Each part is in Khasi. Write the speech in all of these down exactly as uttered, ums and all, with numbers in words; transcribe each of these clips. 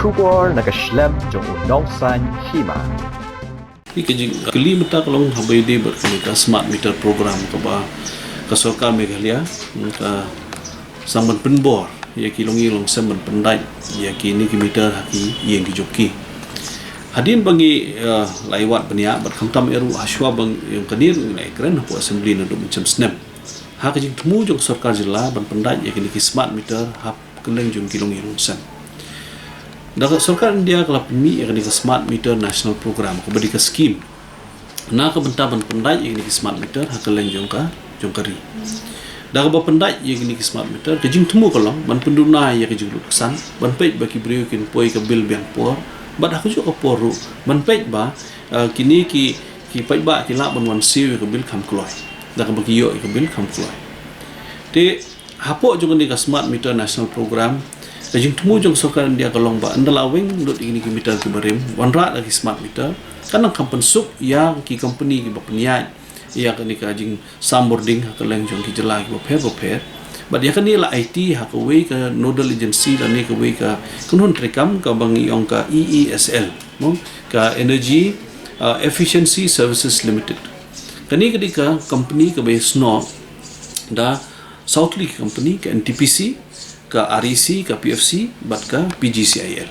Khubor na ka shlem jong u Nongsaiñ Hima. Ïa ka jingkylli mynta ka long haba ïadei bad kane ka smart meter program kaba ka sorkar Meghalaya, hmm, ka sdang ban pynbor ïa ki longïing longsem ban pyndait ïa kine ki meter ha ki ïing ki jong ki. Hadien ba ngi, eh, la ïa wad bniah bad khamtam eh ruh hashwa ba ngi ïa kane ruh ngi la ïa kren hapoh Assembly naduh mynshem snem ha ka jingthmu jong ka sorkar jylla ban pyndait ïa kine ki smart meter ha kylleng jong ki longïing longsem. Da ka sorkar India ka la pynmih ïa kane ka Smart Meter National Program kaba dei ka skim na ka bynta ban pyndait ïa kine ki smart meter ha kylleng jong ka, jong ka ri. Da kaba pyndait ïa kine ki smart meter, ka jingthmu ka long ban pynduna ïa ka jinglut ksan, ban peit ba ki briew kin poi ka bil biang por, bad ha kajuh ka por ruh ban peit ba, eh, kine ki, ki paidbah ki lah ban wan siew ïa ka bil kham kloi. Da kaba ki ïoh ïa ka bil kham kloi. Te hapoh jong kane ka Smart Meter National Program, ka jingthmu jong ka sorkar India ka long ba ynda la weng lut ïa kine ki meter kiba rim, wanrah da ki smart meter, kan nang kham pynsuk ïa ki company kiba pynïaid ïa kane ka jingsam bording ha kylleng jong ki jylla kiba pher ba pher. Bad ïa kane la aiti ha kawei ka nodal agency lane kawei ka kynhun treikam kaba ngi ong ka E E S L, mo, ka Energy, uh, Efficiency Services Limited. Kane ka dei ka company kaba ïasnoh da saw tylli ki company, ka N T P C, ka R E C, ka P F C bad ka P G C I L.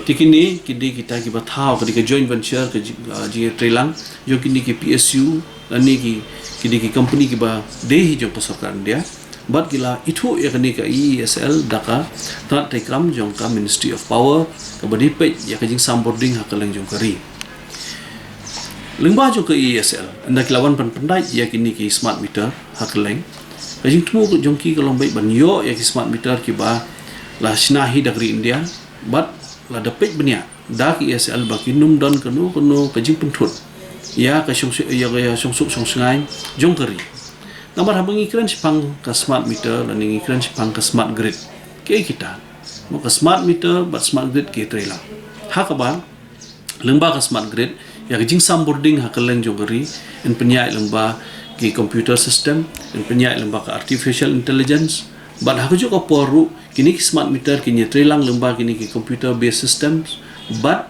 Te kine ki dei kita kiba thaw, ka dei ka joint venture, ka ji-, ah, jingïatreilang jong kine ki P S U lane ki, ki dei ki company kiba dei hi jong ka sorkar India. Bad ki la ithuh ïa kane ka E E S L da ka tnat treikam jong ka Ministry of Power kaba dei peit ïa ka jingsam bording ha kylleng jong ka ri. Lyngba jong ka E E S L, ynda ki la wan ban pyndait ïa kine ki smart meter ha kylleng, ka jingthmu jong ki ka long beit ban ïoh ïa ki smart meter kiba la shna hi da ka ri India bad la da peit bniah da ka E E S L ba kin ym don kano kano ka jingpynthut ïa ka shong, ïa ka shongsuk shongshngaiñ jong ka ri. Namar haba ngi kren shaphang ka smart meter lane ngi kren shaphang ka smart grid, kiei kita? Mo, ka smart meter bad smart grid ki ïatreilang. Ha kaba lyngba ka smart grid, ïa ka jingsam bording ha kylleng jong ka ri yn pynïaid lyngba ki computer system, yn pynïaid lyngba ka artificial intelligence. Bad ha kajuh ka por ruh kine ki smart meter kin ïatreilang lyngba kine ki computer based systems. Bad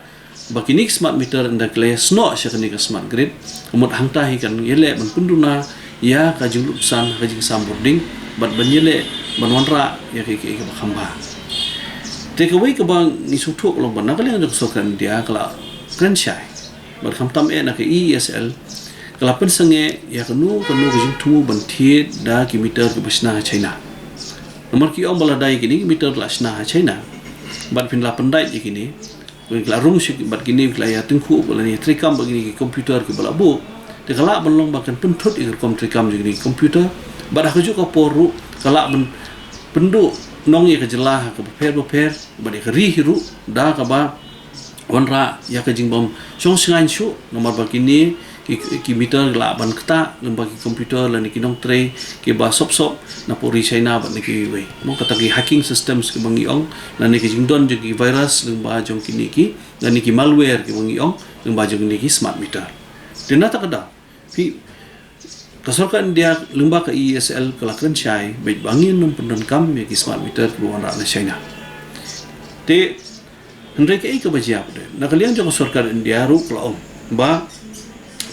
ba kine ki smart meter ynda ki la ïasnoh sha kane ka smart grid, ka mut hangta hi kan ïaleh ban pynduna ïa ka jinglut ksan ha ka jingsam bording bad ban ïaleh ban wanrah ïa ka, ka, ka ba kham bha. Te kawei kaba ngi sngewthuh ka long ba na ka liang jong ka sorkar India ka la kren shai bad khamtam eh na ka E E S L ka la pynsangeh ïa kano kano ka jingthmu ban thied da ki meter kiba shna ha China. Namar ki ong ba lada ïa kine ki meter la shna ha China bad phin la pyndait ïa kine, ki la rung sha ki, bad kine ki la ïa tyngkhuh, ki la ïa treikam bad kine ki computer kiba la buh, te ka lah ban long ba kan pynthut ïa ka rukom treikam jong kine ki computer. Bad ha kajuh ka por ruh ka lah ban pynduh nong ïa ka jylla ha kaba pher ba pher bad ïa ka ri hi ruh da kaba wanrah ïa ka jingbym shongshngaiñ shuh, namar ba kine ki, ki meter ki lah ban ktah lyngba ki computer lane ki nongtrei kiba sop sop na pdeng ri China bad na kiwei wei. Mo, kata ki hacking systems kiba ngi ong, lane ki jingdon jong ki virus lyngba jong kine ki, lane ki malware kiba ngi ong, lyngba jong kine ki smart meter. Te na kata ka daw, phi, ka sorkar India lyngba ka E E S L ka la kren shai bad ba ngin ym pyndonkam ïa ki smart meter kiba wanrah na China. Te hynrei kaei kaba jia pat de, na ka liang jong ka sorkar India ruh ka la ong ba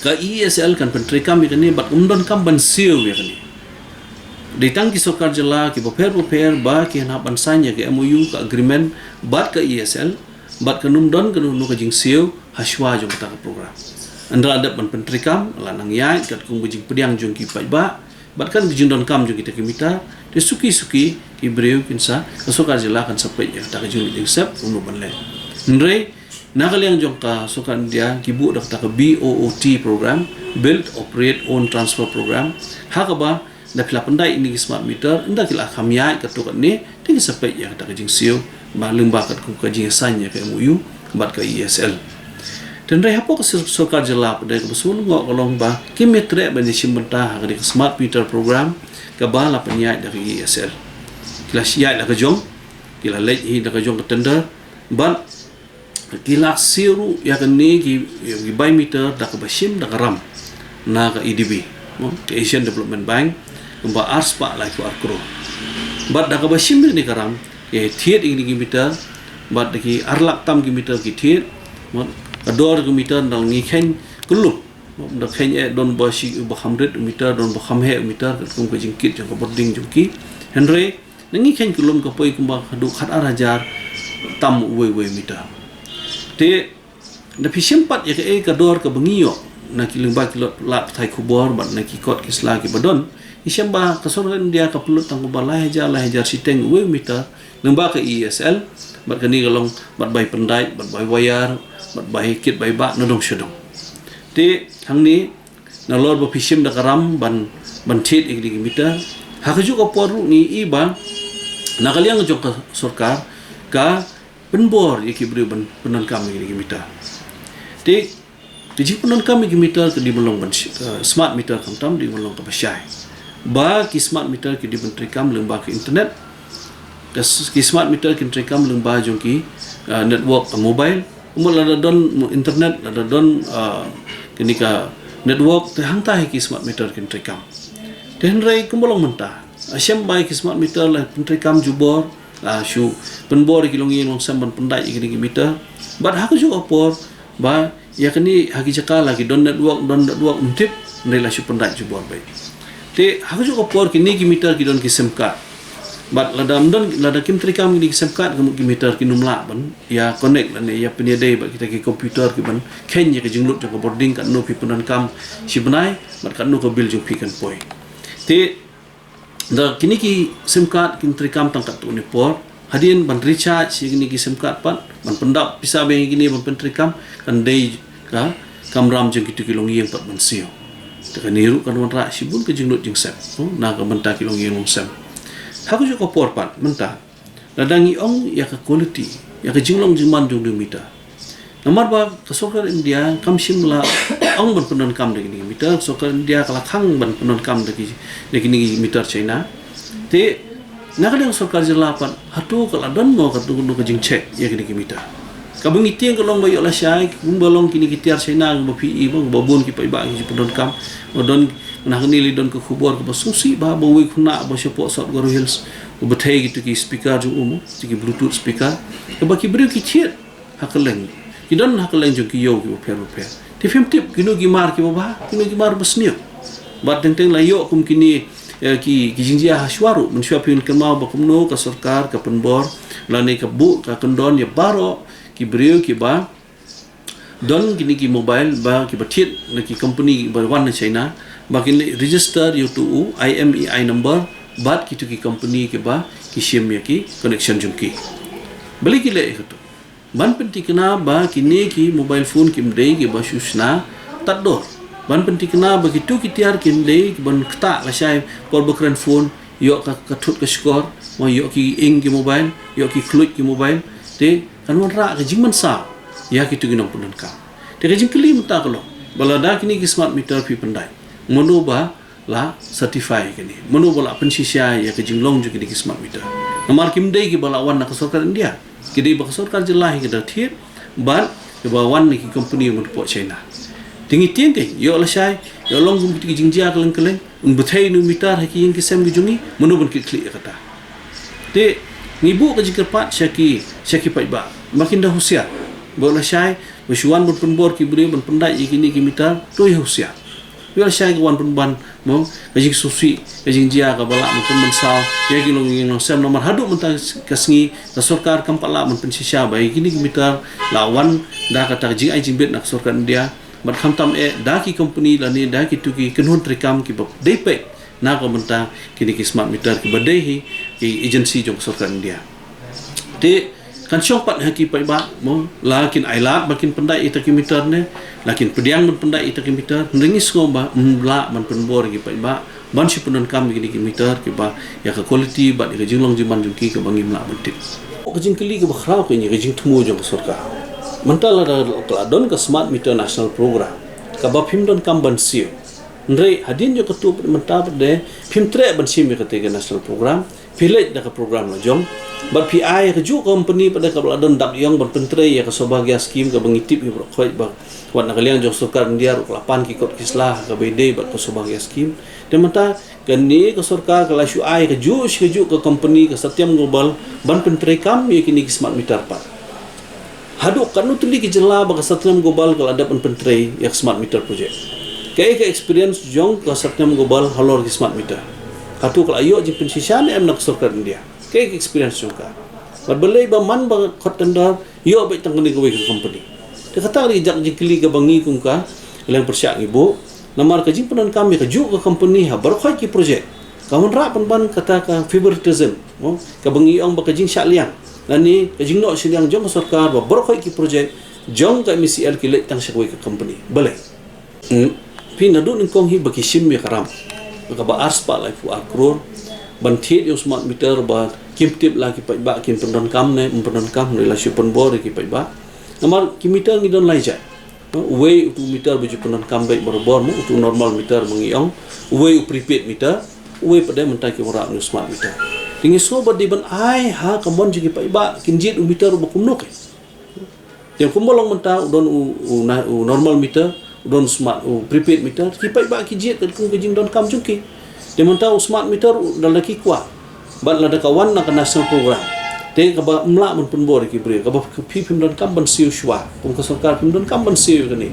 ka E E S L kan pyntreikam ïa kane bad ym donkam ban siew ïa kane. Dei tang ki sorkar jylla kiba pher ba pher ba kin hap ban sign ïa ka M O U, ka agreement bad ka E E S L, bad kan ym don kano kano ka jingsiew hashwa jong kata ka program. Ynda la dep ban pyntreikam, la nang ïaid katkum ka jingpdiang jong ki paidbah bad ka jingdonkam jong kita ki meter. Te suki suki ki briew kin sa, ka sorkar jylla kan sa peit ïa kata ka jinglut jingsep kumno ban leh. Hynrei na ka liang jong ka sorkar India ki buh da kata ka B O O T program, Build, Operate, Own, Transfer program, ha kaba ynda phi la pyndait ïa kine ki smart meter, ynda ki la kham ïaid katto katne, te ki sa peit ïa kata ka jingsiew ba lyngba katkum ka jingïasain ïa ka M O U bad ka E E S L. Te hynrei hapoh ka sor-, sorkar jylla pat de, kaba sngewlyngngoh ka long ba kim ïatreh ban ïashim bynta ha kane ka smart meter program kaba la pynïaid da ka E E S L. Ki la ïaid da ka jong, ki la leit hi da ka jong ka tender, bad ki la siew ruh ïa kane ki, ki bai meter da kaba shim da ka ram na ka A D B, mo, ka Asian Development Bank, kumba ar spah laiphew ar klur. Bad da kaba shim ïa kane ka ram, ki thied ïa kine ki meter Bad da ki ar lak tam ki meter ki thied, mut, ka dor ki meter dang ngi kheiñ kyllum. Mut, da kheiñ eh don ba shi, ba kham rit u meter, don ba kham heh u meter, katkum ka jingkit jong ka bording jong ki. Hynrei, da ngi kheiñ kyllum ka poi kumba haduh khat ar hajar tam uwei uwei u meter. Te, da phi shem pat ïa kaei ka dor kaba ngi ïoh na ki lyngba ki lad pathai khubor bad na ki kot ki sla kiba don, ngi shem ba ka sorkar India ka pynlut tang kumba lai hajar, lai hajar shiteng uwei u meter lyngba ka E E S L, bad kane ka long bad bai pyndait, bad bai wire, bad bai kit bai bah na dong sha dong. Te hangne, nalor ba phi shem da ka ram ban, ban thied ïa kine ki meter, ha kajuh ka por ruh ngi i ba na ka liang jong ka sorkar ka pynbor ïa ki briew ban pyndonkam ïa kine ki meter. Te, te jingpyndonkam ïa ki meter ka dei ban long ban shi-, eh, smart meter khamtam, dei ban long kaba shai. Ba ki smart meter ki dei ban treikam lyngba ka internet. Ka s-, ki smart meter kin treikam lyngba jong ki, eh, network ka mobile. Kumba lada don mo-, internet, lada don, eh, kane ka network, te hangta hi ki smart meter kin treikam. Te hynrei kumba long mynta, shem ba ïa ki smart meter la pyntreikam jubor, la shu pynbor ïa ki longïing longsem ban pyndait ïa kine ki meter. Bad ha kajuh ka por ba ïa kane ha ki jaka la ki don network, don network ym tip, hynrei la shu pyndait jubor beit. Te ha kajuh ka por kine ki meter ki don ki sim card. Bad lada ym don, lada kim treikam kine ki sim card, ka mut ki meter kin ym lah ban ïa connect lane ïa pynïadei bad kita ki computer ki ban kheiñ ïa ka jinglut jong ka bording, katno phi pyndonkam shi bnai bad katno ka bill jong phi kan poi. Te da kine ki sim card kin treikam tang katto katne por, hadien ban recharge ïa kine ki sim card pat, ban pyndap pisa bank ïa kine ban pyntreikam, kan dei ka kamram jong kito ki longïing pat ban siew. Te kane ruh kan wanrah shibun ka jinglut jingsep, no, na ka bynta ki longïing longsem. Ha kajuh ka por pat mynta, lada ngi ong ïa ka quality, ïa ka jinglong jingman jong une u meter. Namar ba ka sorkar India kam shym la ong ban pyndonkam da kine ki meter, ka sorkar India ka la khang ban pyndonkam da ki, da kine ki meter China. Te na ka liang sorkar jylla pat, hato ka la don mo katno katno ka jingcheck ïa kine ki meter. Kaba ngi tieng ka long ba ïoh lashai, kumba long kine ki tiar China, kaba phi i ba, ba bun ki paidbah ki ju pyndonkam. Ba don, na kane lei don ka khubor kaba sngewsih ba, ba uwei u khynnah ba shapoh South Garo Hills, u bthei kito ki speaker jong u mo, kito ki Bluetooth speaker, kaba ki briew ki thied ha kylleng. Ki don ha kylleng jong ki ïew kiba pher bapher. Te phim tip kino ki mar kiba bha, kino ki mar ba sniew. Bad teng teng la ïoh kum kine, eh, ki, ki jingjia ha shuwa ruh, mynshuwa phin kynmaw ba kumno ka sorkar ka pynbor lane ka buh ka kyndon ïa baroh ki briew kiba don kine ki mobile ba kiba thied na ki company ba wan na China, ba kin leit register ïa uto u I M E I number bad kito ki company kiba ki shim ïa ki connection jong ki. Balei ki leh ïa kato? Ban pynthikna ba kine ki mobile phone kim dei kiba shu shna tad dor. Ban pynthikna ba kito ki tiar kim dei kiban ktah lashai por ba kren phone, ïoh ka, ka thut ka shkor, mo ïoh ki ing ki mobile, ïoh ki khluit ki mobile. Te kan wanrah ka jingmynsaw ïa kito ki nongpyndonkam. Te ka jingkylli mynta ka long ba lada kine ki smart meter phi pyndait, mano ba la certify ïa kine, mano ba la pynshisha ïa ka jinglong jong kine ki smart meter? Namar kim dei kiba la wan na ka sorkar India. Ki dei ba ka sorkar jylla hi ka da thied bad kiba wan na ki company mynta hapoh China. Te ngi tieng kein, ïoh lashai, ïoh long kum kito ki jingjia kylleng kylleng, un bthei une u meter ha ki ïing ki sem ki jong ngi, mano ban kitkhlieh ïa kata? Te ngi buh ka jingkyrpad sha ki, sha ki paidbah ba kin da husiar. Ba lashai ba shu wan ban pynbor ki briew ban pyndait ïa kine ki meter, to ïa husiar. Ïa lashai ka wan pynban, mo, ka jingsngewsih, ka jingjia kaba lah ban pynmynsaw ïa ki longïing longsem. Namar haduh mynta ka sngi ka sorkar kam pat lah ban pynshisha ba ïa kine ki meter la wan da kata ka jingai jingbit na ka sorkar India. Bad khamtam eh da ki company lane da kito ki kynhun treikam kiba dei peit na ka bynta kine ki smart meter kiba dei hi ki agency jong ka sorkar India. Te kan shong pat ha ki paidbah, mo, la kin ailad ba kin pyndait ïa kita ki meter ne, la kin pdiang ban pyndait ïa kita ki meter, hynrei ngi sngew ba ym lah ban pynbor ïa ki paidbah ban shu pyndonkam ïa kine ki meter kiba ïa ka quality bad ïa ka jinglong jingman jong ki kaba ngim lah ban tip. Ka jingkylli kaba khraw kein ïa ka jingthmu jong ka sorkar. Mynta lada ka la don ka Smart Meter National Program kaba phim donkam ban siew, Hynrei hadien jong katto pat mynta pat de phim treh ban shim ïa kata ka national program, phi leit da ka program la jong. Bad phi ai ïa kajuh ka company pat de kaba la don dak ïong ban pyntrei ïa ka Saubhagya scheme kaba ngi tip hi baroh khoit ba wat na ka liang jong sorkar India ruh ka la pan ki kot ki sla kaba ïadei bad ka Saubhagya scheme. Te mynta kane ka sorkar ka la shu ai kajuh shi kajuh ka company ka Satyam Global ban pyntrei kam ïa kine ki smart meter pat. Haduh katno tylli ki jylla ba ka Satyam Global ka la dep ban pyntrei ïa ka smart meter project. Kaei ka experience jong ka Satyam Global halor ki smart meter? Hato ka la ïoh jingpynshisha ne em na ka sorkar India? Kaei ka experience jong ka? Bad balei ba man ba khot tender ïoh beit tang kane kawei ka company? Te kata ka dei ka jingkylli kaba ngi kum ka liang pyrshah ngi buh. Namar ka jingpyndonkam ïa kajuh ka company ha baroh khoit ki project ka wanrah pynban kata ka favoritism, mo, kaba ngi ong ba ka jingshah liang lane ka jingnoh shiliang jong ka sorkar ba baroh khoit ki project jong ka M E C L ki leit tang sha kawei ka company. Balei? Hmm. Phi naduh nyngkong hi ba ki shim ïa ka ram kaba arspah laiphew ar klur ban thied ïa u smart meter ba kim tip la ki paidbah kin pyndonkam ne ym pyndonkam, ne la shu pynbor ïa ki paidbah. Namar ki meter ngi don lai jait. Uwei utu u meter ba ju pyndonkam beit barabor, mo, utu u normal meter ba ngi ong, uwei u prepaid meter, uwei pat de mynta ki wanrah u smart meter. Te ngi sngew ba dei ban ai ha ka mon jong ki paidbah kin jied u meter uba kumno kein. Te kumba long mynta u don u, u na-, u normal meter, u don smart, u prepaid meter, ki paidbah ki jied katkum ka jingdonkam jong ki. Te mynta u smart meter u, lada ki kwah, bad lada ka wan na ka national program, te kaba ym lah ban pynbor ïa ki briew, kaba phi phim donkam ban siew shuwa, kum ka sorkar phim donkam ban siew ïa kane.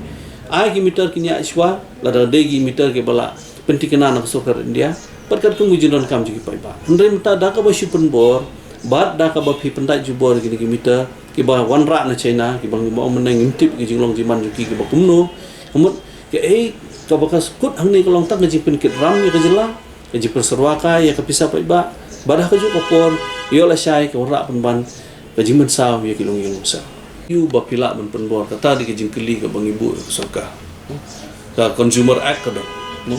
Ai ki meter kin ïaid shuwa, lada dei ki meter kiba la pynthikna na ka sorkar India, bad katkum ka jingdonkam jong ki paidbah. Hynrei mynta da kaba shu pynbor bad da kaba phi pyndait jubor ïa kine ki meter kiba wanrah na China, kiba ngi ong mynne ngim tip ki jinglong jingman jong ki kiba kumno. Ka mut kaei kaba ka kut hangne ka long tang ka jingpynkit ram ïa ka jylla, ka jingpynsyrwa kai ïa ka pisa paidbah, bad ha kajuh ka por ïoh lashai ka wanrah pynban ka jingmynsaw ïa ki longïing longsem. Ïa ba phi lah ban pynbor, kata dei ka jingkylli kaba ngi buh ïa ka sorkar. Ka Consumer Act ka don,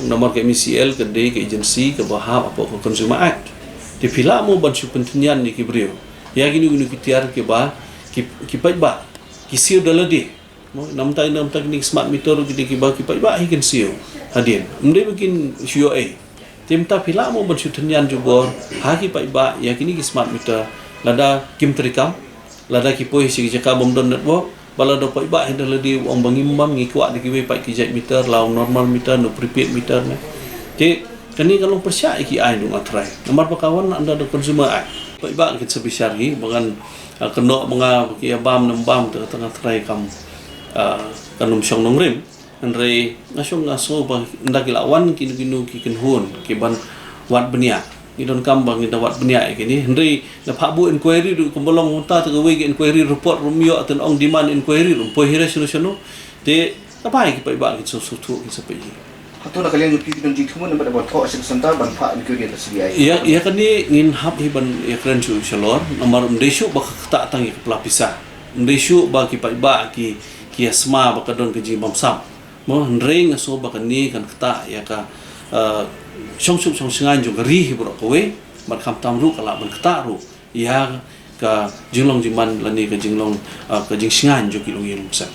namar ka M E C L ka dei ka agency kaba hap hapoh ka Consumer Act. Te phi lah mo ban shu pyntynñian ïa ki briew ïa kino kino ki tiar kiba ki, ki paidbah ki siew da lade. Mo, namar, namar kine ki smart meter kine kiba ki paidbah hi kin siew hadien. Ym dei ba kin shu ïoh ei. Te mynta phi lah mo ban shu tynñian jubor ha ki paidbah ïa kine ki smart meter, lada kim treikam, lada ki poi sha ki jaka bym don network, bad lada u paidbah hi da lade u ong ba ngim bam, ngi kwah da kiwei pat ki jait meter, la u normal meter ne u prepaid meter ne. Te kane ka long pyrshah ïa ki aiñ jong u trai. Namar ba ka wan under the Consumer Act. Paidbah kin sa bishar hi ba ngan, ah, kynnoh ba nga ba ki ïa bam ne ym bam, te kata nga trai kam, ah, kan ym shong nongrim. Hynrei nga shong nga sngew ba ynda ki la wan kino kino ki kynhun ki ban wad bniah, ngi donkam ba ngi da wad bniah ïa kine. Hynrei na phah buh inquiry ruh kumba long mynta, te kawei ka inquiry report ruh ym ïoh, te ong demand inquiry ruh ym poi hi re shano shano. Te na bai ki paidbah kin sngewthuh, kin sa peit hi. Hato na ka liang jong phi ki don jingthmu ne ban thoh sha ka centre ban phah inquiry ha C B I? Ïa, ïa kane ngin hap hi ban ïakren shuh shalor, namar ym dei shuh ba ka ktah tang ïa ka pla pisa. Ym dei shuh ba ki paidbah ki, ki ïa sma ba ka don ka jingbamsap. Mo, hynrei nga sngew ba kane kan ktah ïa ka, eh, shongshngaiñ jong ka ri hi baroh kawei, bad khamtam ruh ka lah ban ktah ruh ïa ka jinglong jingman lane ka jinglong, eh, ka jingshngaiñ jong ki longïing longsem.